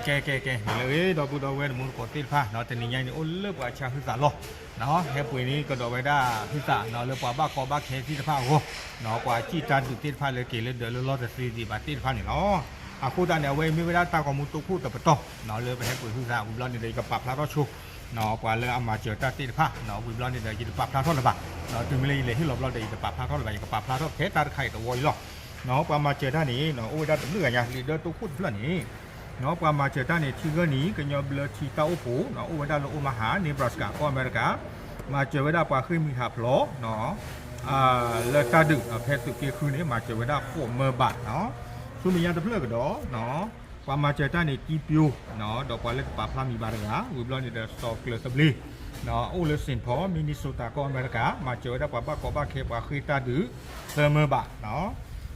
ကဲ ကဲ ကဲ မ့ၢ်လၢအဂ့ၤ ဒီပုၢ်ဒီဝဲၢ်တံၤသကိးသ့ၣ်တဖၣ်နီၤ, တနံၤညါအံၤန့ၣ် အိၣ်လၢပှၤဆါဟုသးလီၢ်နီၤ, ဟဲပှ့ၤန့ၢ်ကဒီးဝဲဒၣ်ဟုသးနီၤ လၢပှၤဘၣ်ကီဘၣ်ခဲသ့ၣ်တဖၣ်အဂီၢ်နီၤ, ပှၤစံၣ်တၢ်ဒုးသ့ၣ်တဖၣ်လၢက့ၤလၢဒၢးလၢလီၢ်တသ့ဒံးဘၣ်သ့ၣ်တဖၣ်န့ၣ်လီၤ. အဃိသတးန့ၣ် အဝဲအံၤမ့ၢ်ဝဲဒၣ်တၢ်ဂီၤမူတိခိၣ်တပတီၢ်နီၤ လၢပဟဲပှ့ၤဟုသးဝံၤဘျီန့ၣ်ဒီး ယကပာ်ဖျါထီၣ်ဆိ ပှၤလၢအမၤစၢၤတၢ်သ့ၣ်တဖၣ်နီၤ, ဝံၤဘျီန့ၣ်ဒီး ယတပာ်ဖျါထီၣ်လၢၤဘၣ်နီၤ, တုၤမ့ၢ်လၢယလဲၤဟ့ၣ်လီၤဘျီဒီး ယတပာ်ဖျါထီၣ်လၢၤဘၣ်, ယကပာ်ဖျါထီၣ်ခဲတၢ်တခါအံၤတဝီအံၤလီၤနီၤ. ပှၤမၤစၢၤတၢ်န့ၣ်နီၤ အိၣ်ဝဲဒၣ်တဘျုးဂၤညါ လံာ်ဒၢတိခိၣ်တဖျၢၣ်န့ၣ် ပှၤမၤစၢၤတၢ်န့ၣ် ထံဂၢၢ်နံၤ ကညီဘျၢထံတၢ်အိၣ်ဖှိၣ်နီၤ, အိၣ်ဝဲဒၣ်လၢ Omaha Nebraska ကီၢ်အမဲရကၤ, မၤစၢၤဝဲဒၣ်ပှၤဃ့ၢ်မှံဟးဖျိးနီၤ လၢတၢ်ဒုးနီၤ ဖဲသုးက့ဃုန့ၣ် မၤစၢၤဝဲဒၣ်ဃိးမၢဘးနီၤ. ဆူမဲာ်ညါတဖျၢၣ်ကဒီးနီၤ ပှၤမၤစၢၤတၢ်န့ၣ် တံပျိနီၤ ဒီးပှၤလၢတပာ်ဖျါမံၤဘၣ်တဂၤ ဝံၤဘျီန့ၣ်ဒီး စီၤကျၢၤသဘျ့နီၤ အိၣ်လၢ Saint Paul Minnesota ကီၢ်အမဲရကၤ မၤစၢၤဝဲဒၣ်ပှၤဘၣ်ကီဘၣ်ခဲပှၤဃ့ၢ်တၢ်ဒုး သၢမၢဘးနီၤ.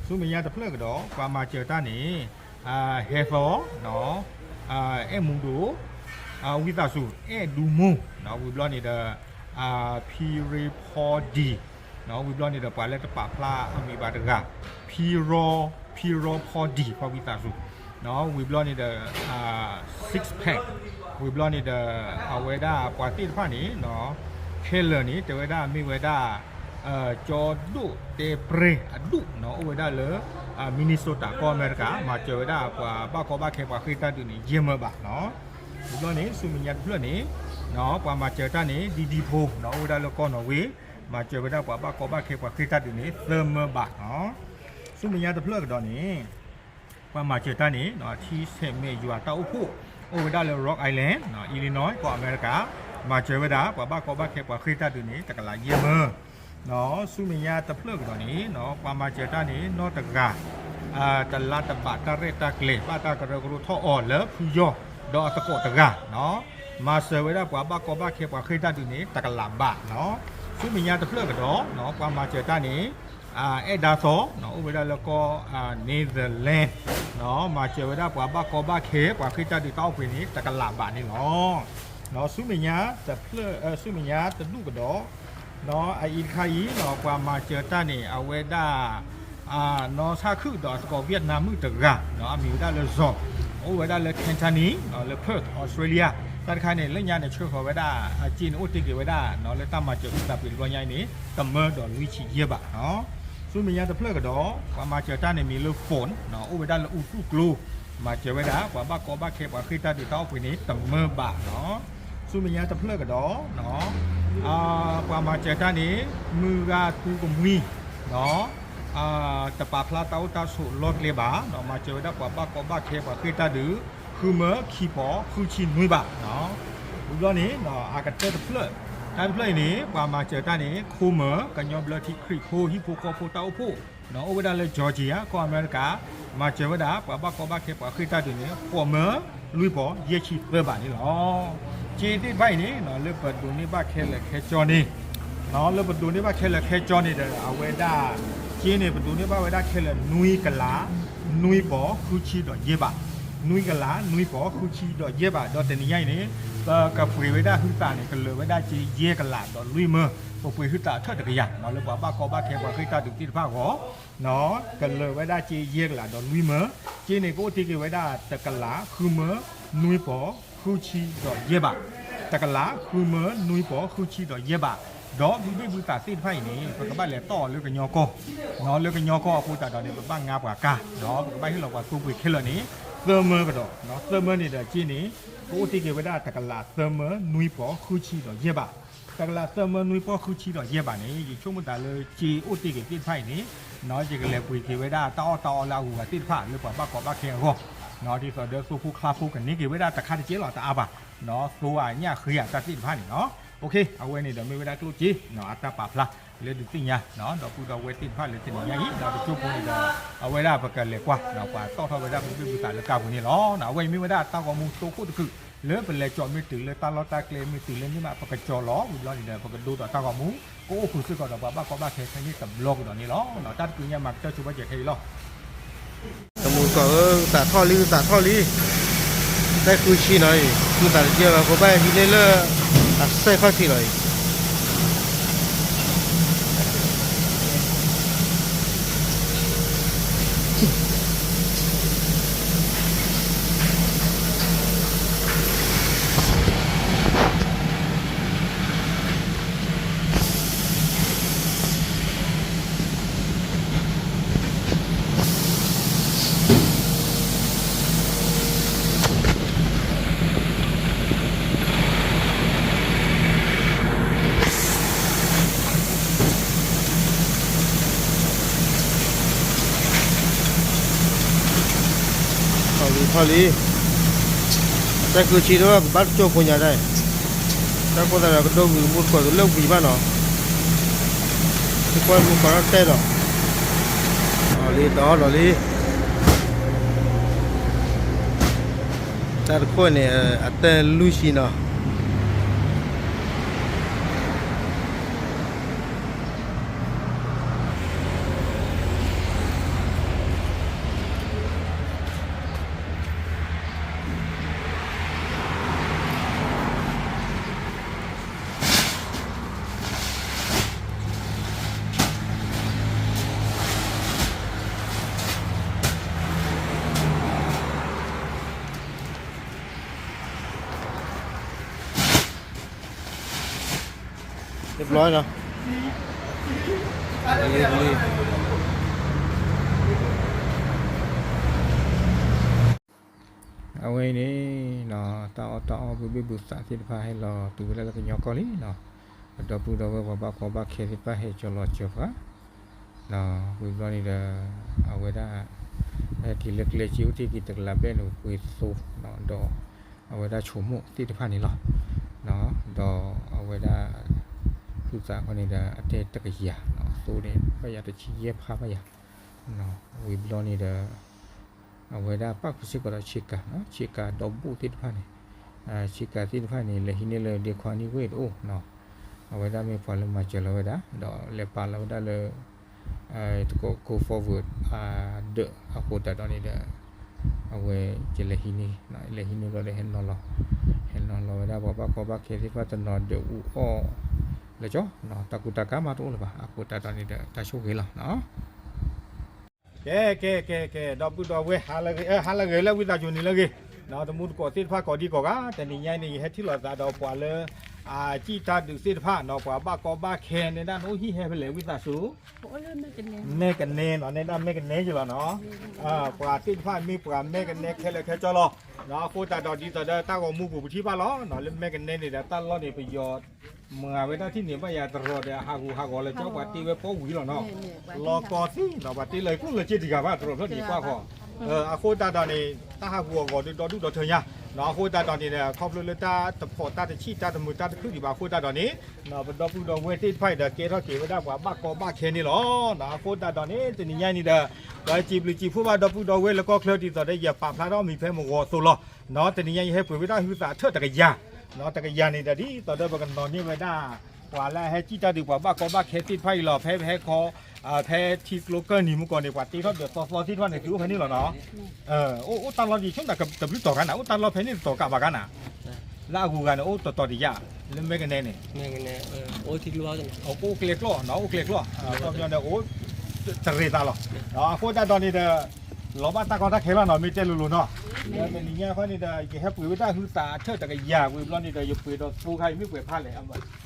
ဆူမဲာ်ညါတဖျၢၣ်ကဒီး ပှၤမၤစၢၤတၢ်န့ၣ် ဟဲသီနီၤ အဲၣ်မူဒိၣ် ဝံသးစူၤ အဲၣ်ဒူမိၢ်နီၤ, ဝံၤဘျီန့ၣ်ဒီး ဖံရ့ဖီဒံနီၤ, ဝံၤဘျီန့ၣ်ဒီး ပှၤလၢတပာ်ဖျါအမံၤဘၣ်တဂၤ ဖံရီ ဖံရီဖီဒံ ဖီဝံသးစူၤနီၤ, ဝံၤဘျီန့ၣ်ဒီး Six Pack, ဝံၤဘျီန့ၣ်ဒီး အဝဲဒၣ်ပှၤသ့ၣ်တဖၣ်န့ၣ်နီၤ ခဲလၢာ်န့ၣ် တဲဝဲဒၣ်မ့ၢ်ဝဲဒၣ် ကၠီဒိၣ်တဲပြဲအဒူၣ်နီၤ, အိၣ်ဝဲဒၣ်လၢ Minnesota ကီၢ်အမဲရကၤ, မၤစၢၤဝဲဒၣ်ပှၤဘၣ်ကီဘၣ်ခဲပှၤဃ့ၢ်တၢ်ဒုးန့ၣ် ယဲၢ်မၢဘးနီၤ. ဝံၤဘျီန့ၣ် ဆူမဲာ်ညါတဖျၢၣ်န့ၣ်နီၤ ပှၤမၤစၢၤတၢ်န့ၣ် ဒံဒံဖိနီၤ, အိၣ်ဝဲဒၣ်လၢကီၢ်နီၣ်ဝ့ မၤစၢၤဝဲဒၣ်ပှၤဘၣ်ကီဘၣ်ခဲပှၤဃ့ၢ်တၢ်ဒုးန့ၣ် သၢမၢဘးနီၤ. ဆူမဲာ်ညါတဖျၢၣ်ကဒီးန့ၣ် ပှၤမၤစၢၤတၢ်န့ၣ် ထံဆဲးမဲာ်ယွၤတၢ်အိၣ်ဖှိၣ် အိၣ်ဝဲဒၣ်လၢ Rock Island, Illinois ကီၢ်အမဲရကၤ, မၤစၢၤဝဲဒၣ်ပှၤဘၣ်ကီဘၣ်ခဲပှၤဃ့ၢ်တၢ်ဒုးန့ၣ် တကလးယဲၢ်မၢ ဆူမဲာ်ညါတဖျၢၣ်ကဒီးန့ၣ် ပှၤမၤစၢၤတၢ်န့ၣ် နီၢ်တဂၤ တလါတဘးတၢ်ရဲၣ်တၢ်ကျဲၤ ဘၣ်တၢ်ကရၢကရိထီၣ်အီၤလၢဖုယီၢ် ဒီးအသကိးတဂၤနီၤ, မၤစၢၤဝဲဒၣ်ပှၤဘၣ်ကီဘၣ်ခဲပှၤဃ့ၢ်တၢ်ဒုးန့ၣ် တကလးဘးနီၤ. ဆူမဲာ်ညါတဖျၢၣ်ကဒီးနီၤ ပှၤမၤစၢၤတၢ်န့ၣ် အဲၣ်ဒါသီနီၤ အိၣ်ဝဲဒၣ်လၢကီၢ် Netherlands နီၤ, မၤစၢၤဝဲဒၣ်ပှၤဘၣ်ကီဘၣ်ခဲပှၤဃ့ၢ်တၢ်ဒုးတၢ်အိၣ်ဖှိၣ်န့ၣ် တကလးဘးန့ၣ်လီၤ. ဆူမဲာ်ညါတဖျၢၣ် ဆူမဲာ်ညါတဒူၣ်ကဒီးနီၤ အအံၤတခါအံၤနီၤ ပှၤမၤစၢၤတၢ်န့ၣ် အဝဲဒၣ် နီၢ်ဆၣ်ခုၣ်ဒီးအသကိး Vietnam မုၣ်တဂၤနီၤ အမံၤဝဲဒၣ်လၢ Zon, အိၣ်ဝဲဒၣ်လၢ Cantonee နီၤ လၢ Perth Australia တၢ်တခါန့ၣ် လၢညါန့ၣ် ဆှၢဃီၤဝဲဒၣ် အစ့န့ၣ် အိၣ်တ့ၢ်က့ၤဝဲဒၣ်နီၤ လၢတၢ်မၤစၢၤအုၣ်သးပှ့ၤတဘျီညါအံၤန့ၣ် တမၢဒီးလွံၢ်ဆံယဲၢ်ဘးနီၤ. ဆူမဲာ်ညါတဖျၢၣ်ကဒီး ပှၤမၤစၢၤတၢ်န့ၣ်မံၤလၢ Phone နီၤ အိၣ်ဝဲဒၣ်လၢအူသူၣ်ကျိ မၤစၢၤဝဲဒၣ် ပှၤဘၣ်ကီဘၣ်ခဲပှၤဃ့ၢ်တၢ်ဒုးတၢ်အိၣ်ဖှိၣ်န့ၣ် တမၢဘးနီၤ. ဆူမဲာ်ညါတဖျၢၣ်ကဒီးနီၤ ပှၤမၤစၢၤတၢ်န့ၣ် မုၢ်ဂၤသူကမှံနီၤ တပာ်ဖျါတၢ်အိၣ်တၢ်ဆိးလီၢ်ကျဲဘၣ်နီၤ မၤစၢၤဝဲဒၣ်ပှၤဘၣ်ကီဘၣ်ခဲပှၤဃ့ၢ်တၢ်ဒုး ဃုမၢခံပီၤဃုဆံနွံဘးနီၤ. ဝံၤဘျီန့ၣ် အကတၢၢ်တဖျၢၣ် တၢ်တဖျၢၣ်အံၤန့ၣ် ပှၤမၤစၢၤတၢ်န့ၣ် ခိမၢ ကညီဘျၢထံခရံာ်ဖိဟံၣ်ဖိဃီဖိတၢ်အိၣ်ဖှိၣ် အိၣ်ဝဲဒၣ်လၢ Georgia ကီၢ်အမဲရကၤ မၤစၢၤဝဲဒၣ် ပှၤဘၣ်ကီဘၣ်ခဲပှၤဃ့ၢ်တၢ်ဒုးန့ၣ် ဃိးမၢလွံၢ်ပီၤယဲၢ်ဆံသၢဘးန့ၣ်လီၤ. စ့သ့ၣ်တဖၣ်အံၤန့ၣ် လၢပဒိးန့ၢ်ဘၣ်ခဲလၢာ်ခဲဆ့န့ၣ် လၢပဒိးန့ၢ်ဘၣ်ခဲလၢာ်ခဲဆ့န့ၣ်ဒီး အဝဲဒၣ် စ့န့ၣ် ပဒိးန့ၢ်ဘၣ်ဝဲဒၣ်ခဲလၢာ် နွံကလး နွံပီၤ ဃုဆံဒီးယဲၢ်ဘး, နွံကလး နွံပီၤ ဃုဆံဒီးယဲၢ်ဘး ဒီးတနံၤညါအံၤန့ၣ် ပကပှ့ၤဝဲဒၣ်ဟုသးန့ၣ် ကလၢာ်ဝဲဒၣ်စ့ယဲၢ်ကလးဒီးလွံၢ်မၢ, ပပှ့ၤဟုသးအထၢၣ်တကယၤ လၢပှၤဘၣ်ကီဘၣ်ခဲပှၤဃ့ၢ်တၢ်ဒုးသ့ၣ်တဖၣ်အဂီၢ် ကလၢာ်ဝဲဒၣ်စ့ယဲၢ်ကလးဒီးလွံၢ်မၢ, စ့န့ၣ် ကအိၣ်တ့ၢ်က့ၤဝဲဒၣ်တကလး ဃုမၢ နွံပီၤ ဃုဆံဒီးယဲၢ်ဘး, တကလး ဃုမၢ နွံပီၤ ဃုဆံဒီးယဲၢ်ဘး, ဒီးဘုဘ့ၣ်ဘုသးသ့ၣ်တဖၣ်အံၤန့ၣ် ပကဘၣ်လဲၤတီၢ်အီၤလၢကညီကီၢ်, လၢကညီကီၢ်အဃိသတးဒီးန့ၣ် ပဘၣ်ငါပှၤကါ, ပကဘၣ်ဟ့ၣ်လီၤပှၤသိပှ့ၤခဲလၢာ်န့ၣ် သၢမၢကဒီး, သၢမၢန့ၣ်ဒီးစ့န့ၣ် ကအိၣ်တ့ၢ်က့ၤဝဲဒၣ်တကလး သၢမၢ နွံပီၤ ဃုဆံဒီးယဲၢ်ဘး, တကလး သၢမၢ နွံပီၤ ဃုဆံဒီးယဲၢ်ဘးန့ၣ် ယဆိကမိၣ်သးလၢစ့အိၣ်တ့ၢ်က့ၤသ့ၣ်တဖၣ်အံၤန့ၣ် ယကလဲၤပှ့ၤက့ၤဝဲဒၣ်တၢ်အီၣ်တၢ်အီလၢအဂုၤအဂၤသ့ၣ်တဖၣ် လၢပှၤဘၣ်ကီဘၣ်ခဲအဂီၢ်, ဒ်သိးဒီးသိဖိချါဖိကန့ၢ်က့ၤဝဲဒၣ်တခါတကဲလီၤတအါဘၣ်, သိအညၣ်ဃ့အတၢ်သ့ၣ်တဖၣ်န့ၣ်လီၤ. အဝဲန့ၣ်ဒီးမ့ၢ်ဝဲဒၣ်ကျိၣ်စ့ အတၢ်ပာ်ဖျါ လၢဒုးသ့ၣ်ညါ ဒီပုၢ်ဒီဝဲၢ်သ့ၣ်တဖၣ်လၢတနံၤညါအံၤ ဒီးတကၠိဖိန့ၣ်ဒီး အဝဲဒၣ်ပကလဲၤကွၢ် ပှၤတီၣ်ထီၣ်ဝဲဒၣ်ဘုဘ့ၣ်ဘုသးလၢကါပူၤန့ၣ်လီၤ. အဝဲအံၤမ့ၢ်ဝဲဒၣ်တၢ်ဂီၤမူသိခိၣ်တကုာ် လၢပလဲၤကၠီၣ်မ့ၢ်တုၤလၢတၢ်လီၢ်တၢ်ကျဲမ့ၢ်တုၤလၢန့ၣ်မး ပကကၠီၣ်လီၤ ဝံၤဘျီန့ၣ်ဒီး ပကဒိဒီးတၢ်ဂီၤမူ ကအိၣ်ဃုာ်စ့ၢ်ကီးဒီးပှၤဘၣ်ကီဘၣ်ခဲခဲန့ၣ်တဘျီကဒီးန့ၣ်လီၤ. တၢ်တကုာ်ညါမၤကတၢၢ်ဆိဘၣ်စဲးခဲအံၤလီၤ. တမူကီၢ်ဧၢ, သးထီၣ်လံ သးထီၣ်လံ, သဲဃုဆံနီၤအံၤ မုၢ်သးတကဲဘၣ် ပဘၣ်ဟံးန့ၢ်လၢ အစဲးခီၣ်ထံးလီၤအံၤ. ထီၣ်လံ, အတၢ်ဃုဆံဒီးကဘၣ်တကၠိၢ်ကိးညါဒၣ်, တၢ်ကိၢ်သးဒီးကဒိၣ်ဝံၤမူတကိးတလၢဝံၤဘၣ်နီၤ, သကွၢ်မူကိးထီၣ်တဲဒီး, ဒီးလံ ဒီးဒီးလံ, တၢ်တခိၣ်န့ၣ် အတၢ်လွံၢ်ဆံနီၤ. เรียบร้อยเนาะ အဝဲအံၤန့ၣ် တၢ်အီၣ်တၢ်အီဘုဘ့ၣ်ဘုသးသ့ၣ်တဖၣ်ဟဲလီၤတုၤဝဲဒၣ်လၢကညီကီၢ်လံနီၤ, ပဒီပုၢ်ဒီဝဲၢ်ပှၤဘၣ်ကီဘၣ်ခဲသ့ၣ်တဖၣ်ဟဲကၠီၤလီၤစၢၤပှၤ, ဝံၤဘျီန့ၣ်ဒီး အဝဲဒၣ် ဟဲက့ၤလၢကျဲစ့အိၣ်တ့ၢ်က့ၤတကလးဘျဲၣ်န့ၣ် ပှ့ၤသိ ဒီး အဝဲဒၣ်ဆိကမိၣ်သ့ၣ်တဖၣ်န့ၣ်လီၤ. ဒီးအဝဲဒၣ် ဟုသးခီန့ၣ်ဒီး အတဲတကယၤ သိန့ၣ် ဘၣ်ယၤတဆံယဲၢ်ဖးဘၣ်ယၤ, ဝံၤဘျီန့ၣ်ဒီး အဝဲဒၣ်ပၣ်ဃုာ်စ့ၢ်ကီးဒီးဆ့ကၤ, ဆ့ကၤဒီဘိၣ်သ့ၣ်တဖၣ်န့ၣ်, ဆ့ကၤသ့ၣ်တဖၣ်န့ၣ် လဲၤဟံးန့ၢ်လၢဒ့ခွါနံၣ်ဝ့ၢ်တအိၣ်, အဝဲဒၣ်မ့ၢ်ပှၤလၢမၤစၢၤလီၤဝဲဒၣ် ဒီးလဲၤပာ်လီၤဝဲဒၣ်လၢ တကိး go forward ဒၢးအဃိသတးဒီးန့ၣ်ဒီး အဝဲ ယလဲၤဟံးန့ၢ်, လဲၤဟံးန့ၢ်ဘျီဒီးဟဲနီၤလီၤ, ဟဲနီၤလီၤဝဲဒၣ်ပှၤဘၣ်ကီဘၣ်ခဲသ့ၣ်တဖၣ်တနီၤဒၢးအူအီၣ်လၢကၠီ, တၢ်ကူတၢ်ကၤမးတအိၣ်လၢၤဘၣ်, အဃိသတးဒီးန့ၣ်ဒီး တၢ်ဆိၣ်ဂ့ၤလီၤ. ကဲ ကဲ ကဲ ကဲ ဒီပုၢ်ဒီဝဲၢ် ဟါလၢအဂ့ၤလၢဝံသးစူၤန့ၣ်လၢအဂ့ၤ, တမူတကိးသ့ၣ်တဖၣ်ကိးဒံကိးဂၤ တနံၤညါအံၤန့ၣ် ယဟဲထံၣ်လိာ်သးဒီးပှၤလၢ အစံၣ်တၢ်ဒုးသ့ၣ်တဖၣ်နီၤ, ပှၤဘၣ်ကီဘၣ်ခဲန့ၣ်ဒၣ် နအိၣ်ဟံၣ်ဟဲဖဲလဲၣ်ဝံသးစူၤ, မဲၢ်ကနဲနီၤ, နဲဒၣ်မဲၢ်ကနဲယလီၤနီၤ, ပှၤသ့ၣ်တဖၣ်မ့ၢ်ပှၤမဲၢ်ကနဲခဲလၢာ်ခဲဆ့လီၤ, အဃိသတးဒီးဒ်သိးဒီးတၢ်ဂီၤမူပူၤပထံၣ်ဘၣ်လီၤ, လၢမဲၢ်ကနဲန့ၣ်ဒီး တၢ်လီၢ်န့ၣ် ပယီၤ မၤဝဲဒၣ်ထံၣ်န့ၣ် ဘၣ်ယၤတရီၤဒီးဟးဂူာ်ဟးဂီၤလၢကၠီ ပှၤတ့ဝဲပီဝံၤလီၤနီၤ, လီၤကီသ့နီၤ, ပှၤတ့လၢကိၣ်လၢက့တဂၤဘၣ် တရီၤဖျၢၣ်န့ၣ်ကွၢ်ဃီ, အဃိသတးဒီးန့ၣ် တၢ်ဟးဂူာ်ဟးဂီၤဒီးဒီဒူၣ်ဒီထၢညါ, အဃိသတးဒီးန့ၣ်ဒီး ခီဖျိလၢတၢ်တဖိးတၢ်တဆံၣ်တၢ်တမုာ်တၢ်တခုၣ်ဒံးဘၣ်အဃိသတးဒီးန့ၣ်, ပဒီပုၢ်ဒီဝဲၢ်သ့ၣ်တဖၣ်အံၤဒီး ကဲထီၣ်က့ၤဝဲဒၣ်ပှၤဘၣ်ကီဘၣ်ခဲန့ၣ်လီၤ, အဃိသတးဒီးန့ၣ် တနံၤညါအံၤန့ၣ်ဒီး ပစံးဘျုးစံးဖှိၣ်ဘၣ်ဒီပုၢ်ဒီဝဲၢ်လၢကီၢ်ချၢဒ်သိးဒီး ယပာ်ဖျါထီၣ်မံၤဖဲမုၢ်ဂီၤအသိးလီၤ, တနံၤညါအံၤဟဲပှ့ၤဝဲဒၣ်ဟုသးအထၢၣ်တကယၤ, တကယၤန့ၣ်ဒီး ဒ်သိးဒီးပကနီၤန့ၢ်ဝဲဒၣ် ပှၤလၢအဟဲစံၣ်တၢ်ဒုးပှၤဘၣ်ကီဘၣ်ခဲသ့ၣ်တဖၣ်အံၤလီၤ, ဖဲပဟဲခီ ဖဲထံကျိကၢၢ်နံၤမုၢ်ကီၢ်န့ၣ် ပှၤတ့ထီၣ်ဒီးသီသီသ့ၣ်တဖၣ်န့ၣ် သုအိၣ်ဖဲန့ၣ်လီၤနီၤ, အိၣ်တၢ်လီၢ်ဒ်ဆိကမိၣ်တဘျုးတီၤကါနၤ, အိၣ်တၢ်လီၢ်ဖဲန့ၣ်တတီၤကးဘၣ်ကါနၤ, လၢအဂုၤဂၤန့ၣ် အိၣ်တတီၤတယၢ်, လၢမဲၢ်ကနဲန့ၣ် အိၣ်ကျဲကျီၢ်နီၤ, အိၣ်ကျဲကျီၢ်, ခီပညီန့ၣ် အိၣ်တရံးသးလီၤ, အဃိသတးဒီးန့ၣ်ဒီး လီၤဘၣ်တၢ်ကီတၢ်ခဲလီၤနီၤ, မ့ၢ်တဲလိၤလိၤနီၤ, ဒီးတနံၤညါခီန့ၣ်ဒီး ယဟဲပှ့ၤဝဲဒၣ်ဟုသးအထၢၣ်တကယၤဝံၤဘျီန့ၣ်ဒီး ယပှ့ၤဒီးသိခါအံၤ မ့ၢ်ပှဲၤဖးလဲၣ်,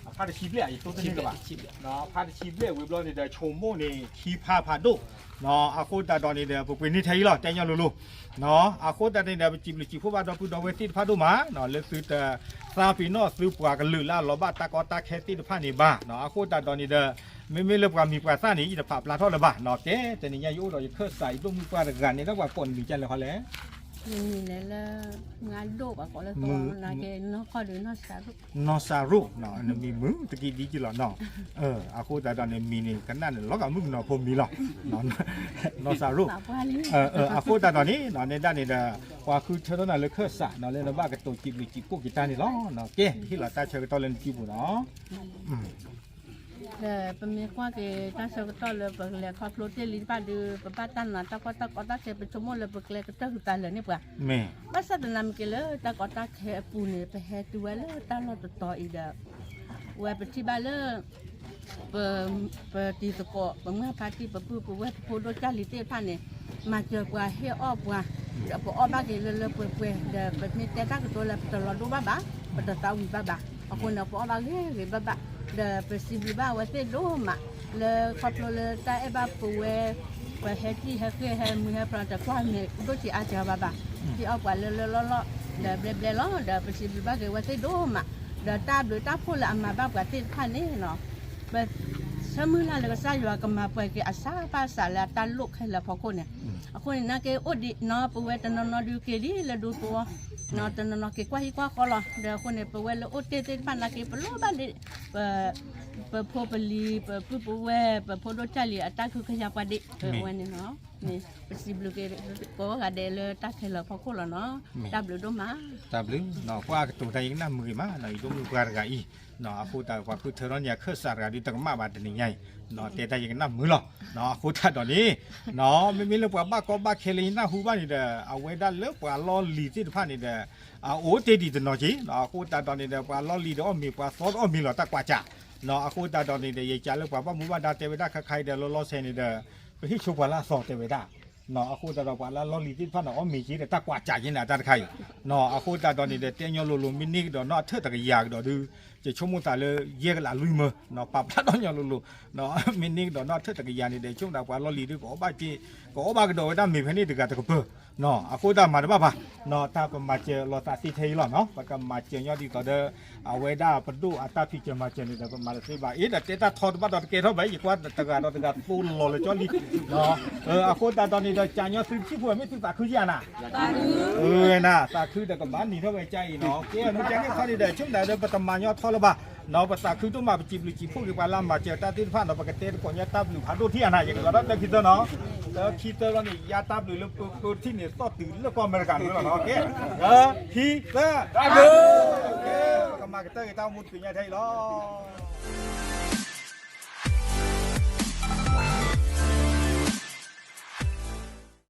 အဖးတဆံဘျဲၣ် ယတိၢ်သန့ၢ်ကဘၣ်, ဖးတဆံဘျဲၣ်ဝံၤဘျီန့ၣ်ဒီး ဆိကမိၣ်န့ၣ် ခံဖးဖးဒိၣ်, အဃိသတးဒီးန့ၣ်ဒီး ပပှ့ၤန့ၢ်ထဲအံၤလီၤ တဲညီလိၤလိၤ, အဃိသတးန့ၣ်ဒီး ပစံးဘျုးစံးဖှိၣ်ဘၣ်ဒီပုၢ်ဒီဝဲၢ်သ့ၣ်တဖၣ်ဒိၣ်မး, လၢသုတသးပ့ၤနီၣ်သုပှၤကလုာ်လၢအလီၤဘၣ်တၢ်ကီတၢ်ခဲသ့ၣ်တဖၣ်န့ၣ်ဘၣ်, အဃိသတးဒီးန့ၣ်ဒီး မ့မ့ၢ်လၢပှၤမံၤပှၤသၣ်န့ၣ် ယတဖးပျါထီၣ်လၢၤဘၣ်, ကဲ တနံၤညါယအိၣ်ဒီးယခၢၣ်စး ယဒိၣ်မုၣ်ပှၢ်တဂၤန့ၣ် ဒီးပှၤကိးနမံၤဒ်လဲၣ်ဃီလဲၣ်, နမံၤလဲၣ်လၢ မုၢ်အဒိၣ်ပှၤကိးလၢ နီၢ်စၤရိၣ်, နီၢ်စၤရိၣ်, နမံၤမုာ်တက့ၢ်ဒ်က့ၢ်လီၤနီၤ, အဃိသတးဒီးန့ၣ် မံၤန့ၣ် ကနၣ်န့ၣ် လီၤဂာ်မုၣ်ကနီၤဖိမံၤလီၤ, နီၢ်စၤရိၣ်, အဃိသတးဒီးန့ၣ် နဲဒၣ်န့ၣ်ဒီး ပှၤဃုထၢထီၣ်နၤလၢခၢၣ်စးနီၤ လၢနဘၣ်ကတိၤစံးဘျုးစံးဖှိၣ်က့ၤတၢ်န့ၣ်လီၤ, ကဲ ဟ့ၣ်လီၤတၢ်ဆၢကတီၢ်လၢနစုပူၤနီၤ ဒီးပမ့ၢ်ကွၢ်က့ၤ တၢ်ဆၢကတီၢ်လၢပကလဲၤခီဖျိတ့ၢ်လံတဖၣ်ဒီး ပဘၣ်တၢ်နာ်တၢ်ကီတၢ်ခဲ ပဆိကမိၣ်လၢပကျဲကတၢၢ်ဃုာ်သးလၢာ်န့ၣ်ပှၤ, ဘၣ်ဆၣ်သနာ်က့လၢတၢ်ကီတၢ်ခဲအပူၤန့ၣ် ပဟဲတုၤဝဲလၢတၢ်လီၢ်တတီၤအံၤဒီး ဝဲပထံၣ်ဘၣ်လၢ ပတံၤသကိး ပမုၢ်ဖါတံၢ် ပပုၢ်ပဝဲၢ် ပဖိဒိၣ်ကၢ်လံၤသ့ၣ်တဖၣ်န့ၣ် မၤစၢၤပှၤဟ့ၣ်အီၣ်ပှၤ, ဒီးပအီၣ်ဘၣ်က့ၤလၢလၢပှဲၤပှဲၤ ဒီးပမ့ၢ်တဲတၢ်ကတိၤလၢပတလီၤဒိၣ်ဘၣ်ဘၣ်, ပတသးဝံၤဘၣ်ဘၣ်, အဃိန့ၣ် ပအီၣ်ဘၣ်ဂ့ၤဂ့ၤဘၣ်ဘၣ်, ဒီးပစံးဘျုးဘၣ်အဝဲသ့ၣ်ဒိၣ်မး လၢခီဖျိလၢတၢ်အဲၣ်ဘၣ်ပဝဲ ပှၤဟဲစံၣ်ဟဲဃ့ၢ်ဟဲမုာ်ဟဲဖျိးတကွၢ်မဲာ်ဒိၣ်စံးအါစၢၤဘၣ်ဘၣ်, ဟ့ၣ်အီၣ်ပှၤလၢလၢလီၢ်လီၢ် ဒီးဘျဲဘျဲလီၤ, ဒီးပစံးဘျုးဘၣ်က့ၤအဝဲသ့ၣ်ဒိၣ်မး, ဒီးတၢ်ဘျုးတၢ်ဖှိၣ်လၢအမၤဘၣ်ပှၤသ့ၣ်တဖၣ်န့ၣ်လီၤ, ပ ထၢမုၢ်လၢ်လၢကစၢ်ယွၤကမၤပှဲၤက့ၤအစၢ်ဘၣ်စးလၢအတၢ်လိၣ်ခဲလၢာ်အဖီခိၣ်န့ၣ်, အဃိန့ၣ် နာ်က့အိၣ်ဒံးနီၤ ပဝဲတနီၤနီၤဒုးက့ၤလံလၢဒူသဝီ, တနီၤနီၤက့ၤကွၢ်ဟံၣ်ကွၢ်ဃီလီၤ. ဒီးအဃိန့ၣ် ပဝဲလၢအိၣ်တ့ၢ်သ့ၣ်တဖၣ်နာ်က့ ပလိၣ်ဘၣ်ဒံး ပဖိပလံၤ ပပုၢ်ပဝဲၢ် ပဖိဒိၣ်ကၢ်လံၤအတၢ်ခုကယၤပှၤဒံး ပဝဲန့ၣ်လီၤ. ပစံးဘျုးက့ၤကိးဂၤဒဲးလၢတၢ်ခဲလၢာ်အဖီခိၣ်လီၤနီၤ. တၢ်ဘျုးဒိၣ်မး. တၢ်ဘျုး, ကွၢ်ကတိၤတၢ်ယကနၣ်မုာ်ဂ့ၤမးနီၤ ယဒိၣ်မုၣ်ပှၢ်တဂၤအံၤ, အဃိသတးပှၤဃုထၢထီၣ်န့ၣ် အခၢၣ်စးတဂၤဒုးတကမၣ်ဘၣ်တနံၤညါအံၤ, တဲတၢ်ယကနၣ်မုာ်လီၤ. အဃိသတးဒီးန့ၣ် မ့မ့ၢ်လၢပှၤဘၣ်ကီဘၣ်ခဲလၢယနၢ်ဟူဘၣ်န့ၣ်ဒီး အဝဲဒၣ်လၢပှၤလီၢ်လံၤသ့ၣ်တဖၣ်န့ၣ်ဒီး အအိၣ်တ့ၢ်ဒံးတနီၤက့ၤ, အဃိသတးဒီးန့ၣ်ဒီး ပှၤလီၢ်လံၤဒီးအီၣ်မ့ၤ ပှၤသီဒီးအီၣ်မ့ၤလီၤ တၢ်ကွၢ်စၢ်, အဃိသတးဒီးန့ၣ်ဒီး ယကးလၢပှၤဘၣ်မူဘၣ်ဒါတဲဝဲဒၣ်ခါခါအံၤဒီး လီၤလီၤဆဲးန့ၣ်ဒီး ပဟ့ၣ်ဆိပှၤလၢအသီတဲဝဲဒၣ်, အဃိသတးဒီးပှၤလၢလီၢ်လံၤသ့ၣ်တဖၣ်န့ၣ် အီၣ်မ့ၤက့ၤဒီးတၢ်ကွၢ်စၢ်က့ၤန့ၣ် အတၢ်တခါအံၤ, အဃိသတးဒီးန့ၣ်ဒီး တဲညီလိၤလိၤ မ့ၢ်န့ၢ်ကဒီးနီၢ်အထၢၣ်တကယၤကဒီးဒုး ယဆိကမိၣ်သးလၢယဲၢ်ကလးလွံၢ်မၢ, ပာ်ဖျါထီၣ်ညီလိၤလိၤ, မ့ၢ်န့ၢ်ကဒီးနီၢ်အထၢၣ်တကယၤန့ၣ်ဒီး ဆိကမိၣ်သးပှၤလီၢ်လံၤဒုး ကအီၣ်ဘၣ်က့ၤ, ကအီၣ်ဘၣ်ကဒီးဝဲဒၣ်မ့ၤဖဲန့ၣ်တဂၤတကပၤ, အဃိသတးမၤတဘၣ်ဘၣ်, တၢ်ပမၤစၢၤလီၤသးသ့ထဲအံၤလီၤနီၤ ပကမၤစၢၤညီဒ်သိးဒီး အဝဲဒၣ်ပဒိၣ်အတၢ်ဖံးစၢၤမၤစၢၤန့ၣ်ဒီး ပမၤတသ့ဘၣ်အံၤဒီး တဲတၢ်ထီတဘၣ်ဒီးတကဲထီၣ်ဘၣ် ယကွၢ်တဂၤဒီးတဂၤသိလီၤလၢကၠီလံ, အဃိသတးဒီးန့ၣ်ဒီး ကးညီသုတဆံဖိ မ့ၢ်သုသးခုကယၤနၤ, နၤ သးခုဒီးကဘၣ်နံၤထီၣ်ဝဲကၠီအံၤနီၤ, ကဲမ့ၢ်ကဲန့ၣ်ခီန့ၣ်ဒီး ဆိကမိၣ်သးဒီး ပတမၤညီထီလၢၤဘၣ်, ပသးခုဒိၣ်မး ပစံးဘျုးစံးဖှိၣ်က့ၤပှၤလၢအမၤစၢၤတၢ်သ့ၣ်တဖၣ်နီၤ ပကတဲသကိးညီတၢ်ဘျုးဖးဒိၣ်ထံၣ်အနၤ ယကလီၤတၢ်တၢခံသၢနီၤ, တၢခံသၢလီၤန့ၣ် ယါတၢ်ဘျုးလၢပၢၤပၢၤထံၣ်န့ၣ် သီၣ်တုၤလၢကီၢ်အမဲရကၤန့ၣ်လီၤနီၤ, ကဲ, တၢခံသၢ, ကမၤကတၢၢ်က့ၤတၢ်အိၣ်မူတက့ၤညါထဲအံၤလီၤ.